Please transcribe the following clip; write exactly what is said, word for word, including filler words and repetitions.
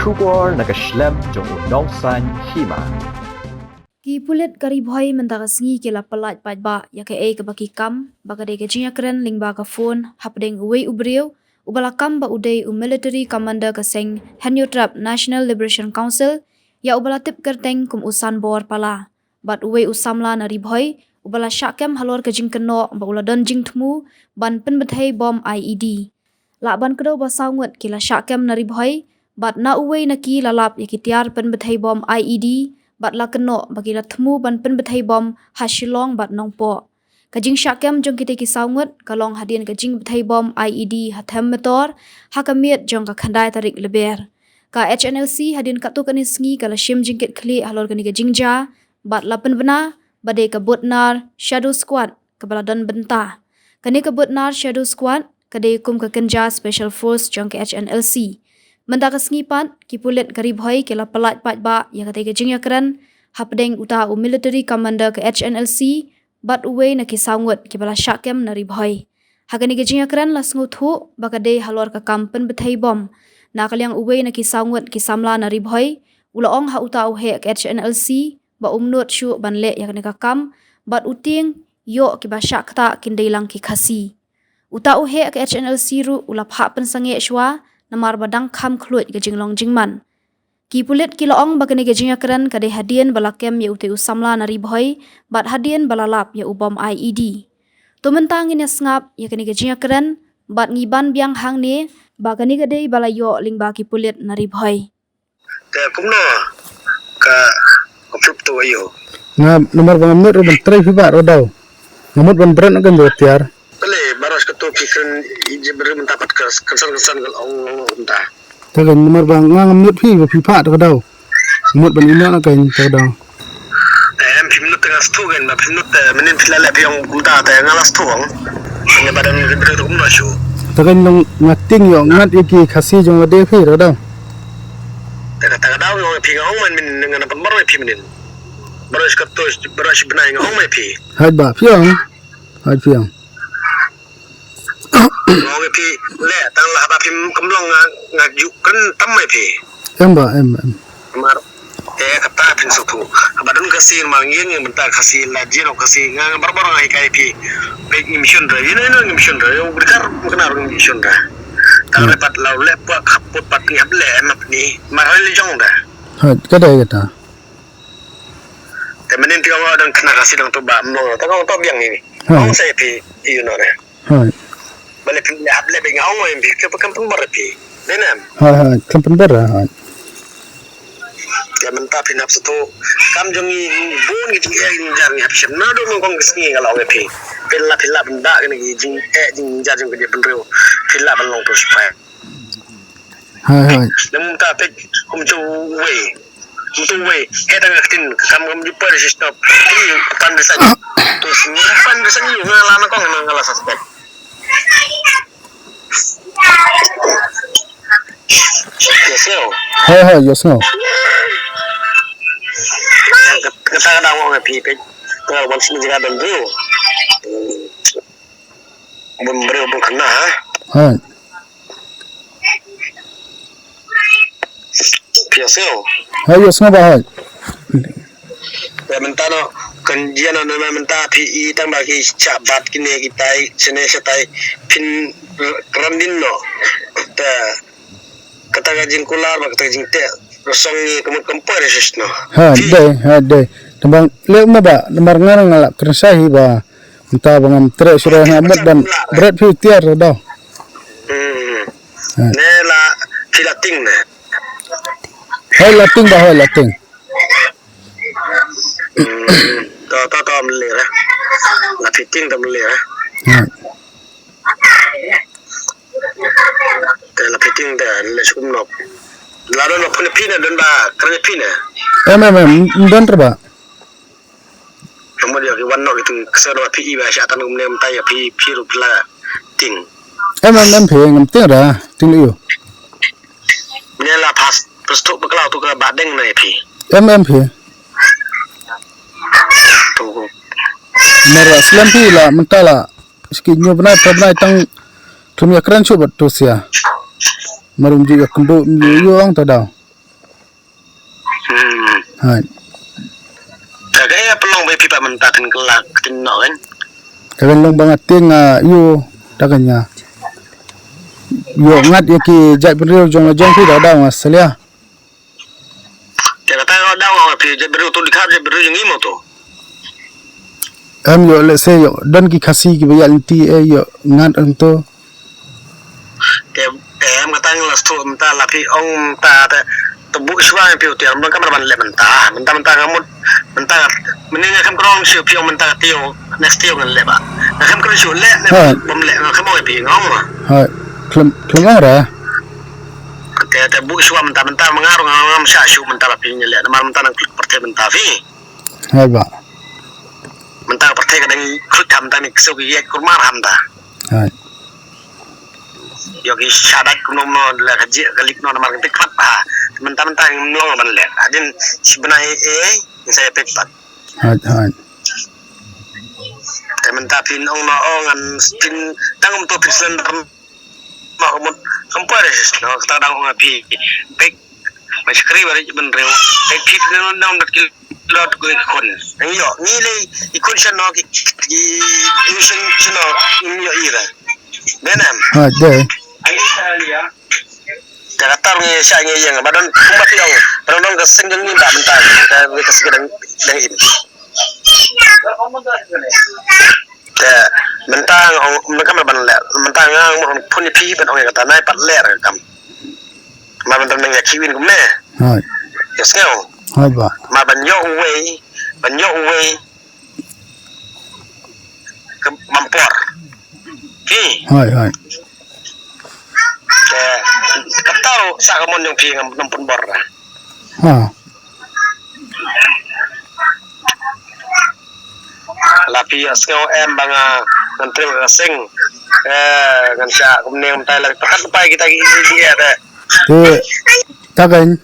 Khubor na ka shlem jong u nongsan hima. Ki pulit ka Ri Bhoi mynta ka sngi ki la pyllait paidbah ïa kaei kaba ki kam ba ka dei ka jingïakren lyngba ka phone hapdeng uwei u briew uba la kam ba u dei u military commander ka seng Hynñiewtrep National Liberation Council, ïa uba la tip kyrteng kum u Sanbor Pala, bad uwei u samla na Ri Bhoi uba la shah kem halor ka jingkynnoh ba u la don jingthmu ban pynbthei bom I E D. Lah ban kdew ba saw ngut ki la shah kem na Ri Bhoi, bad na uwei na ki la lap ïa ki tiar pynbthei bom I E D, bad la kynnoh ba ki la thmu ban pynbthei bom ha Shillong bad Nongpoh. Ka jingshah kem jong kitei ki saw ngut ka long hadien ka jingbthei bom I E D ha Them Metor ha ka miet jong ka khyndai tarik Lber. Ka H N L C hadien katto katne sngi ka la shim jingkitkhlieh halor kane ka jingjia, bad la pynbna ba dei ka Butnar Shadow Squad kaba la don bynta. Kane ka Butnar Shadow Squad ka dei kum ka kynja Special Force jong ka H N L C. Mynta ka sngi pat ki pulit ka Ri Bhoi ki la pyllait paidbah ïa katei ka jingïakren hapdeng uta u military commander ka H N L C bad uwei na ki saw ngut kiba la shah kem na Ri Bhoi. Ha kane ka jingïakren la sngewthuh ba ka dei halor ka kam pynbthei bom. Na ka liang uwei na ki saw ngut ki samla na Ri Bhoi u la ong ha uta u heh ka H N L C ba um nud shuh ban leh ïa kane ka kam, bad u tieng ïoh kiba shah ktah kin dei lang ki Khasi. Uta u heh ka H N L C ruh u la phah pynsangeh shuwa namar ba dang kham khluid ka jinglong jingman. Ki pulit ki la ong ba kane ka jingïakren ka dei hadien ba la kem ïa utei u samla na Ri Bhoi, bad hadien ba la lap ïa u bom I E D. To mynta ngin ïa sngap ïa kane ka jingïakren, bad ngi ban biang hangne ba kane ka dei ba la ïoh lyngba ki pulit na Ri Bhoi. Te kumno ka, ka phup tu ayo. Nga namar ba nga mut ruh ban trei phi ba ruh daw. Nga mut ban bret na kan do tiar. Kale baros ka tu phi kren ije beri mynta pat ka, kan san, kan san kal ong, ong, ong, mynta. Te kan namar ba nga, nga mut phi ba phi pat ka daw. Nga mut ban ino na kan ka daw. Em, phi minut tengah stu kan, ba phi minut, eh, minit phi la leh phi ong kumta, te nga la stu ong. Hanya badan gede tu kumno shu. Te kan nong ngating yo, ngat ïa ki Khasi jong lade phi, rada. Te kata ka daw ong phi nga ong man min, nga na pynbar phi minin. Baru ish kato, baru ish benai nga ong mai phi. Haj ba, phi ong. Haj phi ong. Nga ong phi, le, tang lah ba phi kemlong nga, nga ju kren tam mai phi. Em ba, em, em. Mar, eh, kata phin suthu. Ba don Khasi mar ngin, ngin mynta Khasi la jin ong Khasi. Nga, nga barbar nga hikai phi. Phi ngim shun ra, you know, you know, ngim shun ra. Yo, berkar, mukna ngim shun ra. Tang le pat lau le, puak, hap, put, pat, ngi hap le, em, hap ni. Mar hoi le jong da. Hoi, kata, kata. Te menin phi ong dang kena Khasi dang tu ba, mlo, tang ong to biang ni. Hoi. Ong sai phi, you know, ne. Hoi. Bale phi le hap le bing ong oi phi ke pekan pember phi. Denem. Hoi, hoi, kan pember, hoi. Ya mynta phi nap satu. Kam jong ngi bun ngi jing eh ngi jar ngi hap shem. Na do mong kong sngi nga la ong phi. Phi la phi la benda kene ngi jing eh jing jar jong kene bendreu. Phi la ban long tu sipai. Hoi, hoi. Nang mynta phi kum tu wei. Kum tu wei. He dang ktin kam kam ju par sis top. Pan desan. Tu sini pan desan yu nga la na kong nga la suspect. Yes, no. Hoi, hoi, yes, no. Kata ka dang ong phi phi. Ka wan sini jingah dan tu. Bun briew bun kena ha. Hoi. Phi ïohsngew? Hoi, ïohsngew ba hoi. Te mynta no kan jia no, na mynta phi i tang ba ki cha bat kine kitai sene shatai phin randin no. Te kata ka jingkular ba kata ka jingteh rasong ngi ka mut kam poi resis no. Ha dei, ha dei. Tang ba leh ma ba namar nga nga la kren sa hi ba mynta ba ngam treh shuh nga mut ban bret phi tiar da. Hmm. Ha. Ne la phi la ting ne. Hoi la ting ba hoi la ting. Hmm. To to to mle ra. La phi ting to mle ra. Ha. Te la phi ting te le sum nok. La don nok phi ne don ba kren phi ne. Em em em don ter ba. Nomor dia ki wan nok itu keser ba phi i ba sha tan kumne mynta ïa phi phi ruh phi la ting. Em em em phi ngam ting ra ting ïu. Mne la pas pas tu bakla tu ka ba deng na ïa phi. Em em phi. Tu. Mara slem phi la mynta la ski nyu bnai pa bnai tang tum ïa kren shu bat tu sia. Marum ju ïa kyndu ïu ïu ong ta daw. Hai. Ka ka ïa pynlong ba phi pat mynta tin kelak tin noh kan. Ka kan long ba nga tieng nga ïoh ta kan ïa. Ïoh ngat ïa ki jait bynriew jong la jong phi da daw nga salia. Te kata nga daw nga phi jait bynriew tu di khap jait bynriew jong i mo tu. Em ïoh lehse ïoh don ki Khasi kiba ïaid lynti eh ïoh ngat em tu. Te te em kata ngi la stu mynta la phi ong mynta te te buh shuwa phi u tiar mynta ka mar ban leh mynta mynta mynta nga mut mynta nga mynta nga khem krong shu phi ong mynta ka tio next tio ngan leh ba nga khem krong shu leh ne Ha. bom leh nga khem ong phi nga ong ma. Hai. Khlem khlem ong ra. Te te buh shuwa mynta mynta ma nga rung ngam sha shu mynta la phi ngi leh namar mynta nang klik pyrthei mynta phi. Hai ba. Mynta pyrthei ka dang klik tham ta ni ksu ki yet kurmar ham ta. Hai. Yo ki shadat kumno no la ka jia ka lik no namar ka tik pat ba. Mynta mynta ngim long ban leh. Adin si bnai eh eh ngi sa ïa peit pat. Hai hai. Te mynta phin ong no ong ngan phin tang um to phin slender. Ma ka mut kam poi re no kata dang ong phi. Peit ma shakri ba ri bynriew. Peit phi phin ong dang dat ki lot ko i khun. Nang ïoh ngi le i khun sha no ki ki i shin shin no ngi ïoh i ra. Dei nam. Ha dei. Te kata ngi sha ngi ïeng ba don kumba phi ong ba don ka seng ngi ba mynta ka ka seng dang dang im. Te mynta nga ong mynta ka ban leh mynta nga ong phun ïa phi ban ong ïa kata nai pat leh ka kam. Ma mynta nang ïa kiwin kumne. Hai. Ïa sngew. Hai ba. Ma ban ïoh uwei ban ïoh uwei ka mampor. Ki. Hai hai. Te kata ru sa ka mon jong phi ngam ngam pun bor. Ha. La phi ïa sngew em ba nga ngan trei ka seng. Eh ngan sha kumne ngam tai la pakat pai kita ki ki eh. Te ta kan